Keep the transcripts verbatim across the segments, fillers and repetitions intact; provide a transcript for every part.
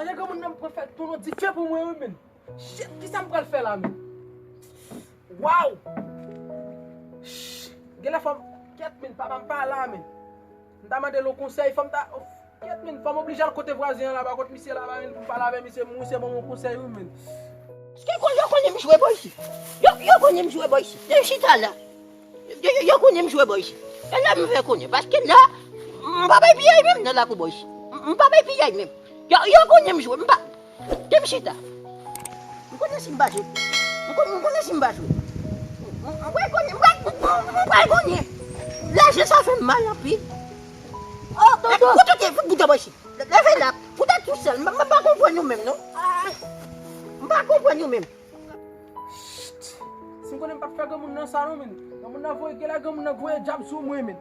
Te granmoun nan pran fè tounen dife pou mwen, wi, men. Shit, kisa m pral fè la, men? Waw! Shit, genlè fò m, kèt, men, papa m pa la, men. M ta mande l yon konsèy, fò m ta, kèt, men, fò m oblije al kote vwazen an laba, kot misye laba, men, pou m pale avè misye, misye ban m yon konsèy, wi, men. Paske kon yo konnen m jwe bò isi. Yo, yo konnen m jwe bò isi. Yo chita la. Yo, yo, yo konnen m jwe bò isi. E la m fè konnen. Paske la, m pa bay piyay menm nan lakou bò isi. M, m pa bay piyay menm. Yo, yo konnen m jwe. M pa. Te m chita. M konnen si m pa jwe. M konnen, m konnen si m pa jwe. M, m, m pral konnen. M pral, m, m, m pral konnen. Lajan sa fè m mal anpil. Oh, tonton. Kote w te fout bouda bò isi? Leve la. Ou te tousèl. M, m, m pa konprann ou menm, non. M pa konprann ou menm. Chut! Si m konnen m p ap fè granmoun nan sa non, men. Granmoun nan voye, genlè granmoun nan voye dyab sou mwen, men.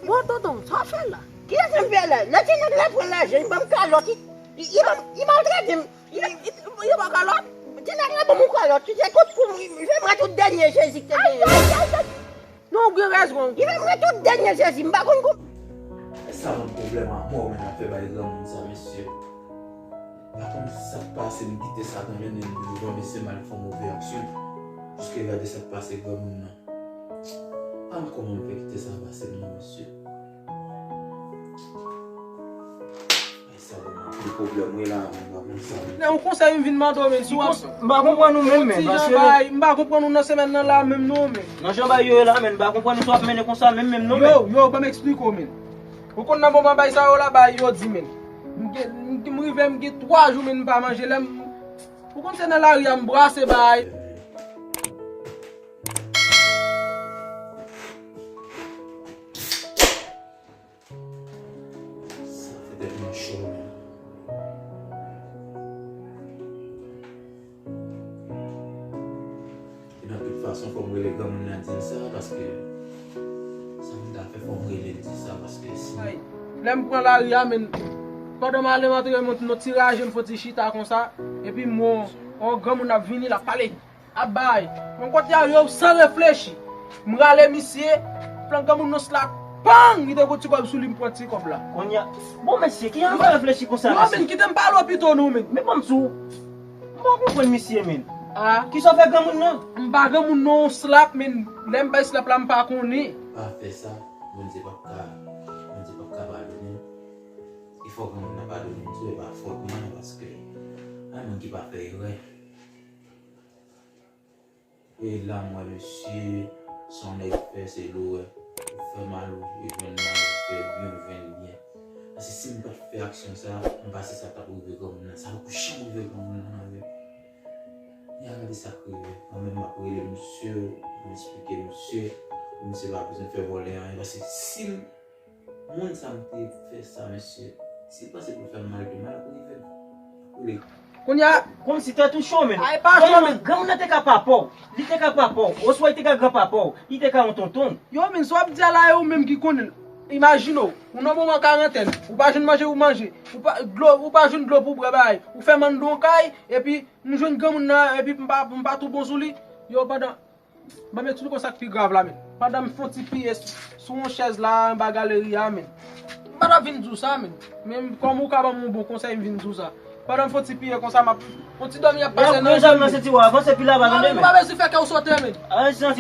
Bon, tonton, sa w fè la? Kiyès m fè la? Lè ti nèg la pran lajan, li ban m kalòt, li, li, li ban m, li maltrete m. Li, li, li ban m kalòt? Ti nèg la ban m yon kalòt, li te tout pou m, li fè m wè tout dènye Jezi ki te genyen. Ay, ay, ay, ay. Non, ou gen rezon. Li fè m wè tout dènye Jezi, m pa konn kou. E sa ban m pwoblèm a mò, men n ap fè bay granmoun sa, mesye. Pa konn sa k pase, m kite Satan mennen m douvan mesye, m al fè yon move aksyon. Jiske gade sa k pase granmoun nan. Pa konn kòman m fè kite sa pase m non, mesye. Ay, sa ban m anpil pwoblèm wi la, men m pa konn sa. Nan yon konsèy m vin mande w, men, si w ap, m pa konprann ou menm, men, paske bay, m pa konprann ou nan semèn nan la menm non, men. Nan jan bay yo ye la, men, m pa konprann ou si w ap mennen konsa menm, menm non, men. Yo, yo, ban m eksplike w, men. Ou konn nan moman bay sa yo la, bay yo di, men. M gen, m, m rive, m gen twa jou, men, m pa manje. Lè m, ou konn se nan lari a m brase bay. Sa fè tèt mwen cho, men. E nan tout fason, fò m rele granmoun nan di l sa, paske sa m ta fè, fò m rele l di sa, paske si. Ay, lè m pran lari a, men, pandan m ale, m antre, m, m ti raje, m fè ti chita konsa, epi m wè yon granmoun ap vini, l ap pale, ap bay. Men kote a yo, san reflechi, m rale misye, flank granmoun nan slap, pang! Li te gon ti kòb sou li, m pran ti kòb la. Kounye a, bon, mesye, ki jan w fè reflechi konsa, mesye? Yo, men, kite m pale w pito non, men. Men ban m di w. M pa konprann misye, men. A? Kisa w fè granmoun nan? M pa granmoun non, slap, men. Lè m bay slap la, m pa konnen. Pa fè sa, Bondye p ap ka, Bondye p ap ka padone w. E fò granmoun nan padone m tou, e pa fòt mwen, paske pa moun ki pa fè erè. E la, m wè mesye, se yon nèg fè, se lowè. Ou fè mal, ou jwenn mal, ou fè byen, ou jwenn byen. Paske si m pa t fè aksyon sa, m panse sa t ap rive granmoun nan. Sa poko janm rive granmoun nan, non. Gade sa k rive. Mwen menm, m ap rele misye, m eksplike misye, pou misye pa bezwen fè vòlè anyen. Paske si m Moun sa m te fè sa, mesye. Si l panse pou l fè m mal, tou mal ap rive m. Kounye a, kòmsi tèt ou cho, men. Ay, pa cho, men. Granmoun nan te ka papa w. Li te ka papa w. Oswa li te ka granpapa w. Li te ka yon tonton w. Yo, men, sa w ap di a la, e ou menm ki konnen l. Imajine w, ou nan moman karantèn, ou pa jwenn manje pou manje, ou pa, dlo, ou pa jwenn dlo pou bwè, bagay. Ou fè mann yon kay, epi m jwenn granmoun nan, epi m pa, m pa tou bon sou li. Yo, pandan Ban m eksplike w sa k pi grav la, men. Pandan m fè yon ti piye sou, sou yon chèz la, anba galeri a, men. M pa t ap vin di w sa, men. Men kòm ou ka ban m yon bon konsèy, m vin di w sa. Pandan m fè yon ti piye konsa, m ap, yon ti dòmi ap pase nan je m, men. Avanse pi laba, tande, men. Ou pa bezwen fè kè w sote, men.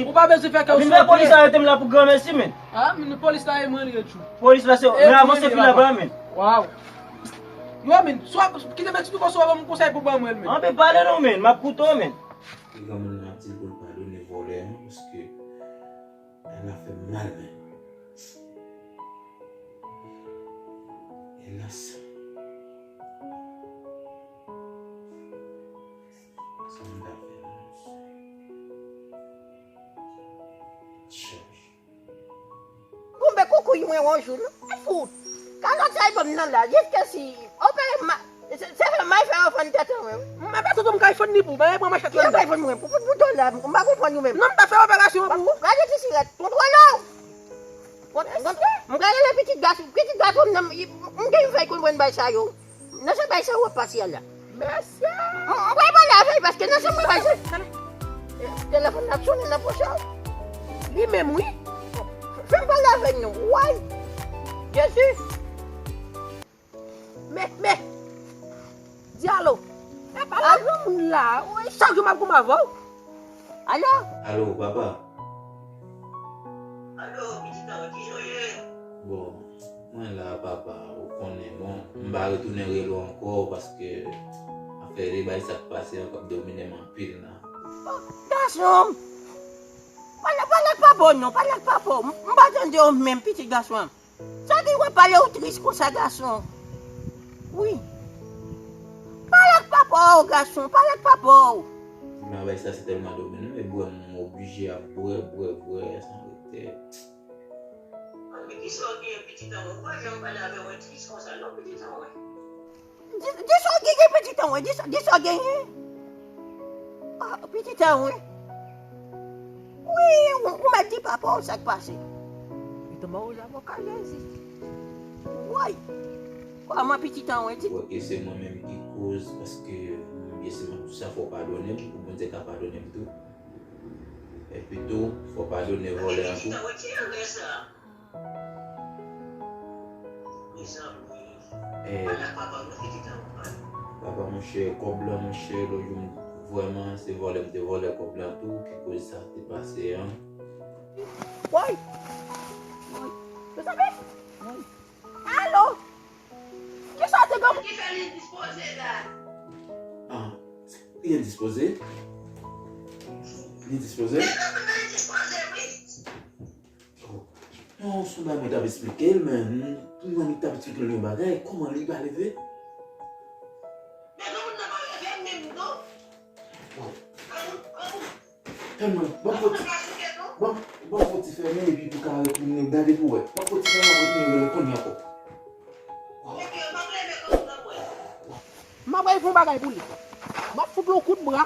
Ou pa bezwen fè kè w sote. Polis la arete m la pou granmèsi, men. A, men polis la e mwen li ye tjou. Polis la se, men avanse pi laba, men. Waw. Yo, men, swa, kite m eksplike w, swa ban m konsèy pou ban mwen, men. Anpe pale non, men. M ap koute w, men. Li granmoun nan ap di l pou l padone vòlè an, paske nèg la fè m mal, men. Elas. Sa m ta fè, non? Chèch. Konbe koukouy mwen yon jou, non? Ay fout. Kalòt sa e ban m nan la, jiskèsi opere ma-, Se, se fè may fè yo fann tèt an, wi. Mwen pa tout m kay fann ni pou, mwen pran manchèt la. Yo kay fann mwen, pou, pou, pou to la, m pa konprann ou menm. Non, m ta fè operasyon an pou ou. Gade ti sirèt, kontwole w. Kont-, kont-, m ka rele pitit gason, pitit gason m nan, m, m gen fè konprann bay sa yo. Nan se bay sa w ap pase a la. Mesye! M, m pral pale avè l, paske nan se mwen bay sa. Telefòn nan ap sonnen nan poch la. Li menm, wi. Fè m pale avè l non. Way! Jezi! Men, men. Di alo. E pa la granmoun la. Wi, chak jou m ap goumen avè w. Alo? Alo, papa. Alo, pitit mwen, kijan w ye? Bon, mwen la, papa, ou konnen, bon, m pa retounen rele w ankò paske afè de bay sa k pase an k ap domine m anpil la. Oh, gason! Pale, pale ak papa w non, pale ak papa w. M, m pa tande w menm, pitit gason an. Sa ki w ap pale ou tris konsa, gason? Wi. Pale ak papa w, gason, pale ak papa w. Nan bay sa se tèlman domine m, e bwè m oblije ap bwè, bwè, bwè, san rete. Ann, men kisa w gen, pitit an mwen? Ou pa janm pale avè mwen tris konsa non, pitit an mwen. Di, di sa w genyen, pitit an mwen, di sa, di sa w genyen. Ah, pitit an mwen. Wi, ou, ou mèt di papa w sa k pase. Li tonbe wouz avoka Jezi. Woy. Kòman pitit an mwen di? Kwè ke se mwen menm ki koz, paske, mm, byen si mwen tout sa fò w padone m, pou Bondye ka padone m tou. Epi tou, fò w padone vòlè an tou. Pitit an mwen, ki erè sa? Mezanmi. Eh, papa, monchè, kòb la, monchè, lòt jou m vrèman, se vòlè m te vòlè kòb la tou, ki koz sa te pase an. Woy! Woy! Mezanmi! Woy! Alo! Kisa w te gen? Ki fè li dispoze la? Ah, li endispoze? Li dispoze? Mezanmi, li dispoze, wi. Oh. Non, se yon bagay mwen t ap esplike l, men mwen t ap esplike l yon bagay, kòman li pa leve? Men granmoun nan pa leve menm non. Oh. Granmoun, granmoun. Fè mwen, ban m fè ti, ban m, ban m fè ti fèmen epi pou ka retounen, gade pou wè. Ban m fè ti fèmen, retounen rele kounye a ankò. M ap al fè yon bagay pou li. M ap fout l yon kout bra.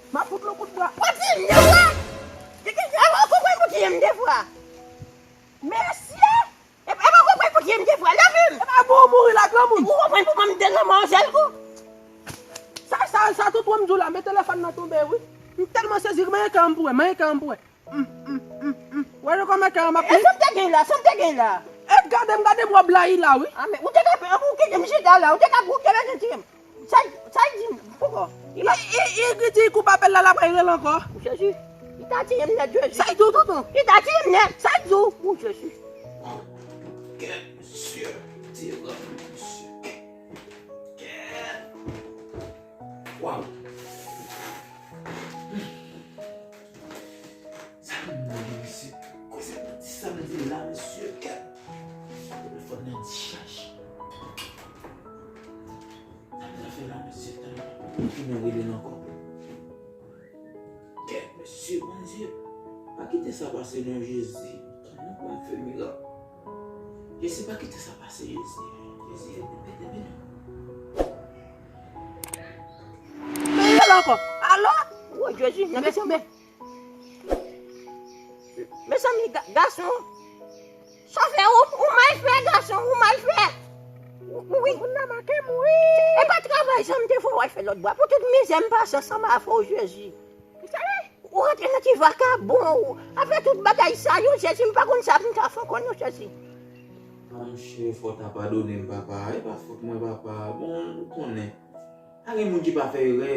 M ap fout l yon kout bra. Ou tiye m de fwa! Ki, ki, e pa konprann pou tiye m de fwa. Mesye! E, e pa konprann pou tiye m de fwa. Leve m! E pa bon ou mouri la, granmoun. Ou konprann pou mwen m te nan manzèl kou? Sa, sa, sa tout wè m di w la, men telefòn nan tonbe, wi. M tèlman sezi, men yon kan m pou wè, men yon kan m pou wè. Mm, mm, mm, mm. Wè, yo kòman kè an m ap... E sa m te gen la, sa m te gen la. E gade m, gade m wòb la, i la, wi. A, men ou te ka, ou kite m chita la, ou te ka, ou te ka tiye m. Sa, sa l di m, poko. I, i, i, i di kou papèl la, l ap rele ankò. O Jezi, li ta tiye m nèt, Jezi. Sa l di w, tonton? Li ta tiye m nèt. Sa l di w? O Jezi. Kèt, mesye. Ti ran, mesye. Kèt. Waw. Sa m mande mesye. Koze m di sa m di la, mesye. Kèt. Telefòn nan dichaj. Sa m ta fè la, mesye? Tann, m tounen rele l ankò. Kèt, mesye, Bondye. Pa kite sa pase non, Jezi. Tann, non, pa fè mirak. Jezi, pa kite sa pase, Jezi. Jezi, ede, ede, ede. Men rele ankò. Alo? Woy, Jezi, nan men, men, men. Mezanmi, ga-, gason. Sa fè ou, ou mal fè, gason, ou mal fè. Ou, ou, wi. Moun nan manke mouri. E pa travay sa m te fè w al fè lòt bò a. Pou tout mizè m pase ansanm avè w, Jezi. Ou rantre nan ti vakabon ou. Apre tout bagay sa yo, Jezi, m pa konn sa pou m ta fè ankò non, Jezi. Monchè, fò w ta padone m, papa. E pa fòt mwen, papa. Bon, ou konnen. Pa gen moun ki pa fè erè.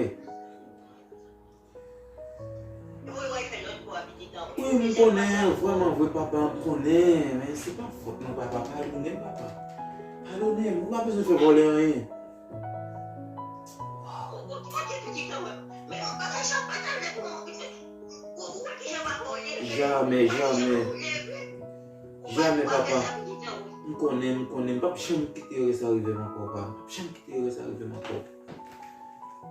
Wi, m konnen, vrèman vre, papa, m konnen, men se pa fòt mwen, papa, padone m, papa. Padone m, ou pa bezwen fè vòlè anyen. Jamè, jamè. Jamè, papa. M konnen, m konnen, m p ap janm kite erè sa rive m ankò, papa. M p ap janm kite erè sa rive m ankò.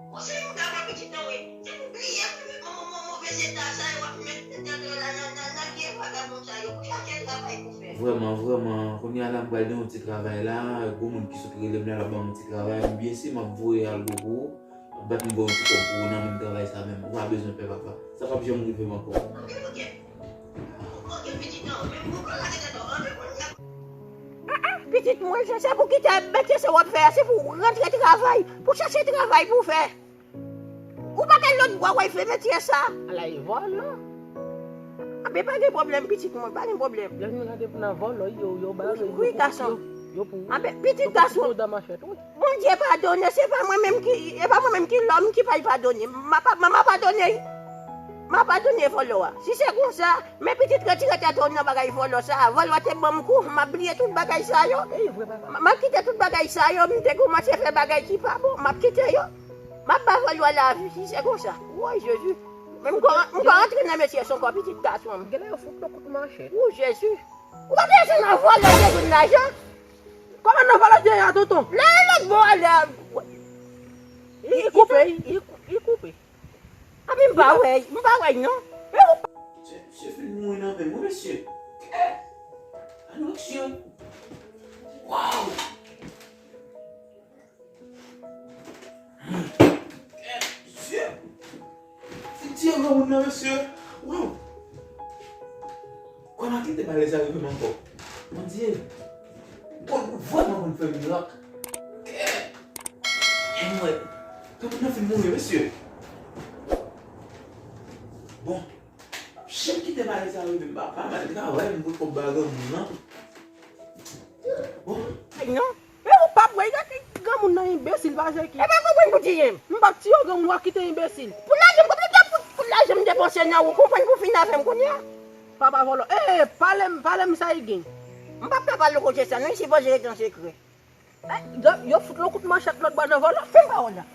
Ou se yon gade pitit nan, wi. Se pou bliye, wi, men mo-, mo-, mo-, movèz eta sa yo w ap met tèt yo la nan, nan, nan pye vagabon sa yo. Pou chache travay pou fè. Vrèman, vrèman, kounye a la m pral nan yon ti travay la, gon moun ki sot rele m la, l ap ban m yon ti travay, m byen si m ap voye al gwo pou ou, m ap bat m voye yon ti kòb pou ou nan menm travay sa menm, ou pa bezwen pè papa, sa p ap janm rive m ankò. Ah, ah, pitit mwen, se sa pou kite metye sa w ap fè a, se pou w rantre travay, pou chache travay pou w fè. Ou pa gen lòt bwa w al fè metye sa. Ala e vòlò. Anben pa gen pwoblèm, pitit mwen, pa gen pwoblèm. Lè nou gade nan vòlò, yo, yo bare, yo pou, yo, yo pou, anben, pitit gason, yo pou dan machèt, wi. Bondye padone, se pa mwen menm ki, e pa mwen menm ki lòm ki pral padone. M a pa, m a padone. M a padone vòlò a. Si se konsa, men pitit retire tèt ou nan bagay vòlò sa. Vòlò te ban m kou, m a bliye tout bagay sa yo. M a kite tout bagay sa yo, m te kòmanse fè bagay ki pa bon, m ap kite yo. M ap ba vòlò a lavi, si se konsa. Woy, Jezi. Men m ka, m ka antre nan mesye son kò pitit gason m. Genlè yo fout nou kout manchèt. Ou Jezi. Ou pa te desann nan vòlò te jwenn lajan? Kòman nan vòlò te ye a, tonton? Lè lòt bò a, lè. Li koupe, li, li koupe. Anben m pa wè, m pa wè non. Men ou pa. Mesye, mesye fin mouri nan men m, wi, mesye. Kè! Anoreksya! Waw! Kè! Mesye! Fin tiye granmoun nan, mesye! Waw! Kòman kite malè sa rive m ankò? Bondye! Bon, ou vrèman konn fè mirak! Kè! Anmwey! Granmoun nan fin mouri, mesye! Bon, m ap janm kite malè sa rive m, papa, m al travay, m voye kòb ba granmoun nan. Bon. Ay non. Men ou p ap wè, gade granmoun nan enbesil, pa se ki. E pa konprann pou tiye m. M p ap tiye w, granmoun, w a kite enbesil. Pou lajan m, pou, pou, pou lajan m depanse nan ou, konprann pou fin avè m kounye a. Papa vòlò. E, e, pale m, pale m sa e gen. M p ap ka pale w kote sa, non, li sipoze rete an sekrè. Ay, yo, yo fout lòt kout manchèt lòt bò nan vòlò. Fè m pawòl la.